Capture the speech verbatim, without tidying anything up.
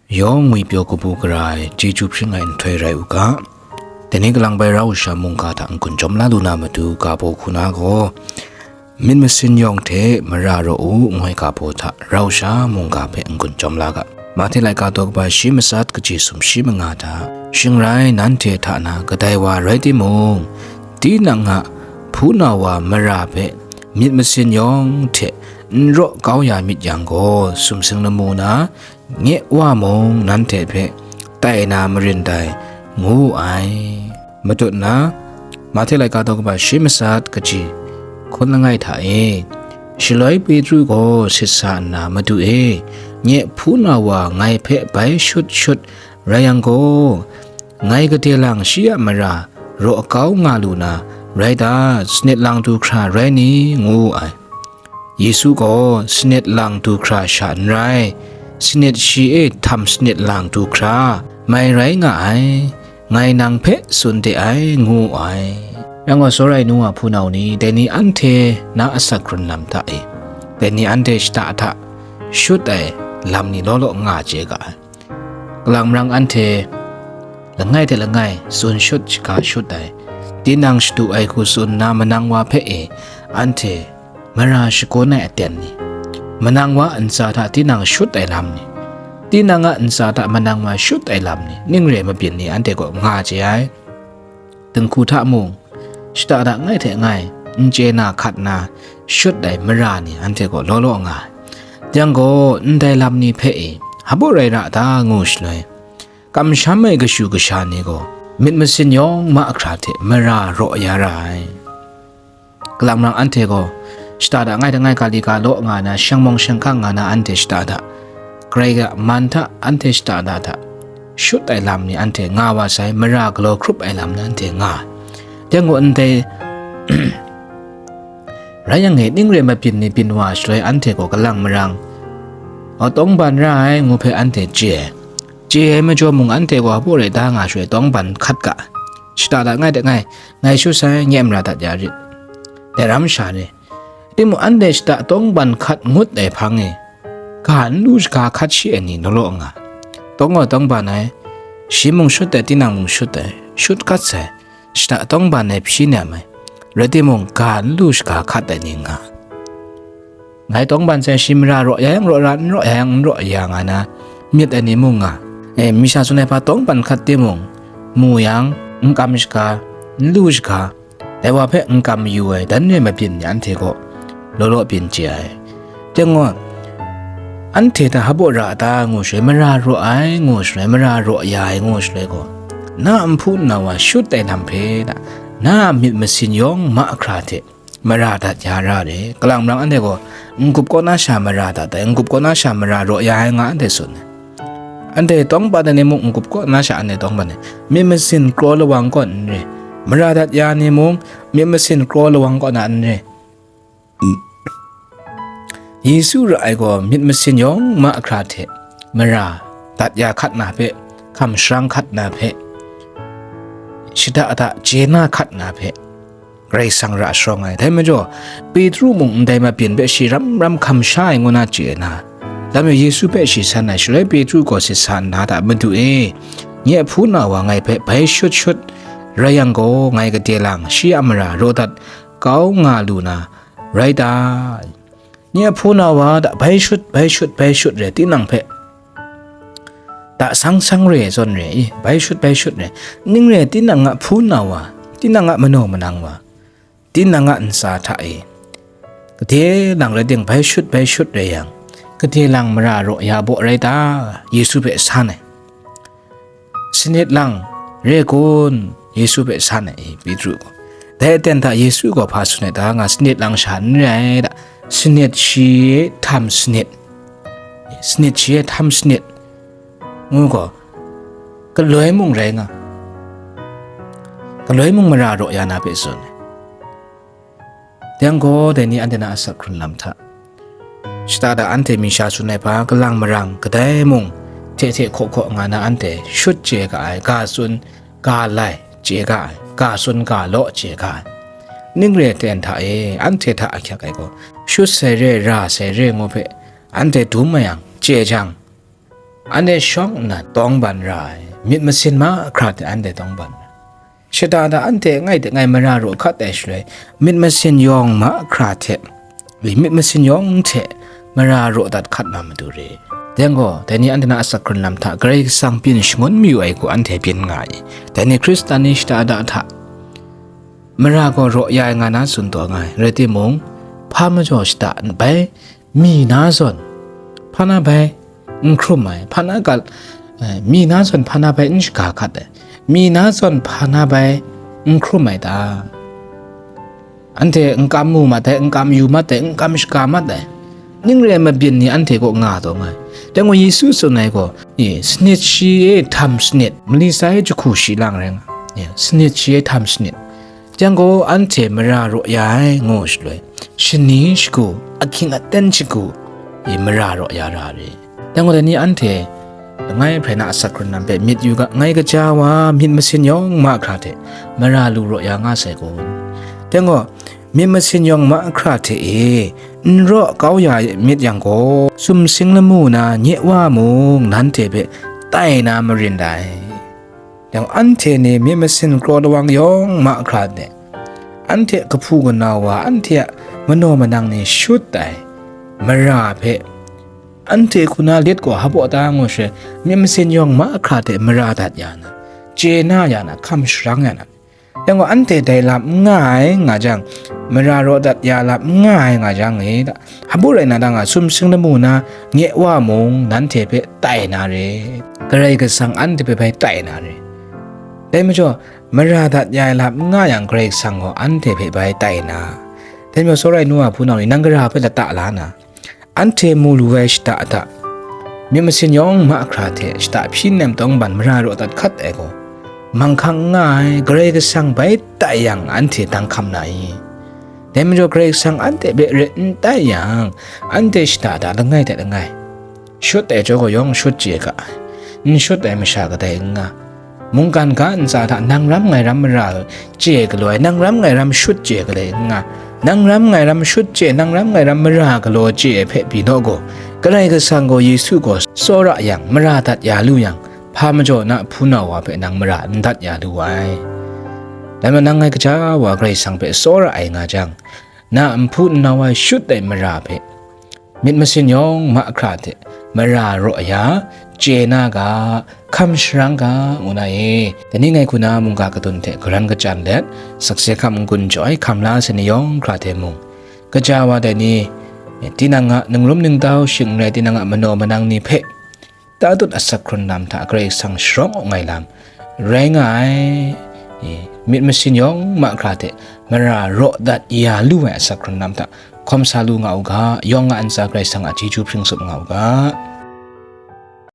Yawng ngwipyaw kabu gara ai chyeju hpring ai nhtoi rai u ga. Dai ni kalang bai rau sha mungga hta n-gun jawm la lu na matu ga baw hku na gaw, myit masin yawng hte mara raw u, ngoi ga baw hta rau sha mungga hpe n-gun jawm la ga. Mahte laika daw kaba shi matsat kaji sumshi manga hta, shing rai nanhte hta na kadai wa rai timung, tinang a hpunau wa mara hpe myit masin yawng hte n raw kau ya myit yang gaw, sumsing lamu na, nye Wa mung nanhte hpe tai na marin dai, ngu wu ai. Matut na, Mahte laika daw kaba shi matsat kaji hkun langai hta e, shaloi Petru gaw sit sa nna, Madu e, nye hpunau wa ngai hpe bai shut shut rai yang gaw, ngai gade lang shi a mara raw kau nga lu na rai ta? Sanit lang du hkra rai ni? Ngu wu ai. Yesu gaw sanit lang du hkra sha n rai, sanit shi e htam sanit lang du hkra mai rai nga ai, ngai nang hpe tsun de ai, ngu wu ai. Yang gaw, tsawra ai nu wa hpunau ni, dai ni anhte na asak hkrun lam hta e, dai ni anhte shata hta shut ai lam ni law law nga chye ga ai. Kalang marang anhte langai hte langai tsun shut shaga shut ai, tinang shadu ai hku tsun nna manang wa hpe e anhte mara shagun ai aten ni, manang wa ntsa hta tinang shut ai lam ni, tinang a ntsa hta manang wa shut ai lam ni, ning re mabyin ni anhte kaw nga chye ai. Dinghku hta mung, shata hta ngai hte ngai n chye na hkat na shut ai mara ni anhte gaw law law nga ai. Yang gaw, ndai lam ni hpe e, hpa baw rai ra ta ngu shaloi, kamsham ai kashu kasha ni gaw myit masin yawng ma hkra hte mara raw ya ra ai. Kalang marang anhte gaw shata hta ngai hte ngai ga li ga law nga na, shang mawng shang kang nga na anhte shata hta, Karai a man hta anhte shata hta hta shut ai lam ni anhte nga wa sai, mara galaw hkrup ai lam ni anhte nga ai. Dai gaw ndai rai yang e, ning re mabyin ni byin wa shaloi anhte gaw kalang marang, "Aw, tawngban ra ai," ngu hpe anhte chye ai. Chye ai majaw mung, anhte gaw hpa baw rai da nga shaloi tawngban hkat ga ai. Shata hta ngai hte ngai, ngai shut sai, nye mara dat ya rit, dai ram sha ni. Timung anhte shata tawngban hkat ngut ai hpang e, ga n lu shaga hkat shi ai ni law law nga ai. Tawng gaw tawngban ai, shi mung shut ai, tinang mung shut ai, shut kat sai, shata tawngban ai hpyi nem ai, rai timung, ga n lu shaga hkat ai ni nga ai. Ngai tawngban sai, shi mara raw ya yang raw ra, n raw ya yang n raw ya nga na myit ai ni mung nga. E, mi sha tsun ai hpa tawngban hkat timung, mu yang, n kam shaga, n lu shaga, dai wa hpe n kam mayu ai, dan re mabyin ni anhte gaw law law byin chye ai. Dai gaw, anhte hta hpa baw ra ta ngu shaloi, mara raw ai ngu shaloi, mara raw ya ai ngu shaloi gaw, na a nhpu nau wa shut ai lam hpe na, na a myit masin yawng ma hkra hte mara dat ya ra re. Kalang marang anhte gaw n-gup kaw na sha mara dat ai, n-gup kaw na sha mara raw ya ai nga anhte tsun ai. Anhte tawngban ai ni mung n-gup kaw na sha anhte tawngban ai, myit masin kraw lawang kaw n re, mara dat ya ni mung myit masin kraw lawang kaw na n re. Yesu ra ai gaw myit masin yawng ma hkra hte mara dat ya hkat na hpe, hkam sharang hkat na hpe, shada da chye na hkat na hpe, Karai Kasang ra sharawng ai. Dai majaw, Petru mung ndai mabyin hpe shi ram ram hkam sha ai ngu na chye na, dai majaw Yesu hpe shi san ai. Shaloi Petru gaw sit sa nna, "Madu e, nye hpunau wa ngai hpe bai shut shut rai yang gaw, ngai gade lang shi a mara raw dat kau nga lu na rai ta? Nye hpunau wa hta bai shut, bai shut, bai shut re, tinang hpe ta sang sang re, zawn re i, bai shut, bai shut re, ning re, tinang a hpunau wa, tinang a manaw manang wa, tinang a ntsa hta e, gade lang rai ting, bai shut, bai shut re yang, gade lang mara raw ya baw rai ta?" Yesu hpe san ai. "Sanit lang re kun?" Yesu hpe san ai, Petru gaw. Dai aten hta Yesu gaw hpa tsun ai ta nga, "Sanit lang sha n re ai," da, "Sanit shi e htam sanit, sanit shi e htam sanit," ngu gaw, galoi mung rai nga, galoi mung mara raw ya na hpe tsun ai. Yang gaw, dai ni anhte na asak hkrun lam hta, shada da anhte mi sha tsun ai hpa, kalang marang kadai mung hte hte hkaw hkaw nga na anhte shut chye ga ai, ga tsun ga lai chye ga ai, ga tsun ga law chye ga ai. Ning re ten hta e, anhte hta ahkyak ai gaw, shut sai re, ra sai re ngu hpe anhte dum mayang, chye jang, anhte shawng nnan tawng ban ra ai, myit masin mahkra hte anhte tawng ban ra ai. Shada da anhte ngai hte ngai mara raw hkat ai shaloi, myit masin yawng mahkra hte, myit masin yawng hte mara raw dat hkat na matu re. Dai gaw, dai ni anhte na asak hkrun lam hta Karai Kasang byin shangun mayu ai hku anhte byin nga ai. Dai ni Hkristan ni shada da hta mara gaw raw ya ai nga na tsun taw nga ai. Rai timung, hpa majaw shada bai mi na zawn, hpa na bai n hkrum ai, hpa na gal, eh, mi na zawn hpa na bai n shaga hkat ai, mi na zawn hpa na bai n hkrum ai ta? Anhte n kam mu mat ai, n kam yu mat ai, n kam shaga mat ai, ning re ai mabyin ni anhte kaw nga taw nga ai. Dai gaw Yesu tsun ai gaw, e, sanit shi e htam sanit, mali sai jahku shi lang rai nga, e, sanit shi e htam sanit. Yang gaw anhte mara raw ya ai, ngu shaloi, shani shagu, ahkying aten shagu, e, mara raw ya ra re. Dai gaw dai ni anhte langai hprai na asak hkrun lam hpe myit yu ga, ngai kaja wa myit masin yawng mahkra hte mara lu raw ya nga sai kun? Dai gaw, myit masin yawng mahkra hte e n raw kau ya myit yang gaw, sumsing lamu na nye wa mung nanhte hpe tai na marin dai. Yang anhte ni myit masin kraw lawang yawng mahkra hte, anhte kahpu kanau wa, anhte a manaw manang ni shut ai mara hpe, anhte hku na lit gaw hpaw ta ngu shaloi, myit masin yawng mahkra hte mara dat ya na, chye na ya na, hkam sharang ya na. Yang gaw anhte dai lam n nga ai nga jang, mara raw dat ya lam n nga ai nga jang e, da, hpaw rai na dang a, sumsing lamu na nye wa mung nanhte hpe tai na re, Karai Kasang anhte hpe bai tai na re. Dai majaw, mara dat ya ai lam n nga yang, Karai Kasang gaw anhte hpe bai tai na. Dai majaw, tsawra ai nu wa hpunau ni, nang gara hpe lata la na, anhte mu lu ai shada hta, myit masin yawng mahkra hte shada hpyi nem tawng ban mara raw dat hkat ai gaw, manghkang n nga ai, Karai Kasang bai tai yang, anhte dang hkam na i? Dai majaw, Karai Kasang anhte hpe re n tai yang, anhte shada hta langai hte langai shut ai jaw gaw yawng shut chye ga ai, n shut ai masha kadai n nga. Mungkan ga ntsa hta nang ram ngai ram mara chye galaw ai, nang ram ngai ram shut chye galai n nga. Nang ram ngai ram shut chye, nang ram ngai ram mara galaw chye ai hpe pyi naw gaw, Karai Kasang gaw Yesu gaw tsawra yang, mara dat ya lu yang, hpa majaw na hpunau wa hpe nang mara n dat ya lu ai. Dai majaw nang ngai kaja wa Karai Kasang hpe tsawra ai nga jang, na nhpu nnau ai shut ai mara hpe, myit masin yawng mahkra hte mara raw ya, chye na ga, hkam sharang ga, ngu na e. Dai ni ngai hku na mungga kadun hte garan kachyan let, sakse hkam n-gun jaw ai hkam la ai ni yawng hkra hte mung, kaja wa dai ni, tinang a ningrum ningtau shing n rai, tinang a manaw manang ni hpe tatut asak hkrun lam hta Karai Kasang sharawng awng ai lam rai nga ai, e, myit masin yawng mahkra hte mara raw dat ya lu ai asak hkrun lam hta hkawm sa lu nga u ga, yawng a ntsa Karai Kasang a chyeju hpring tsup nga u ga.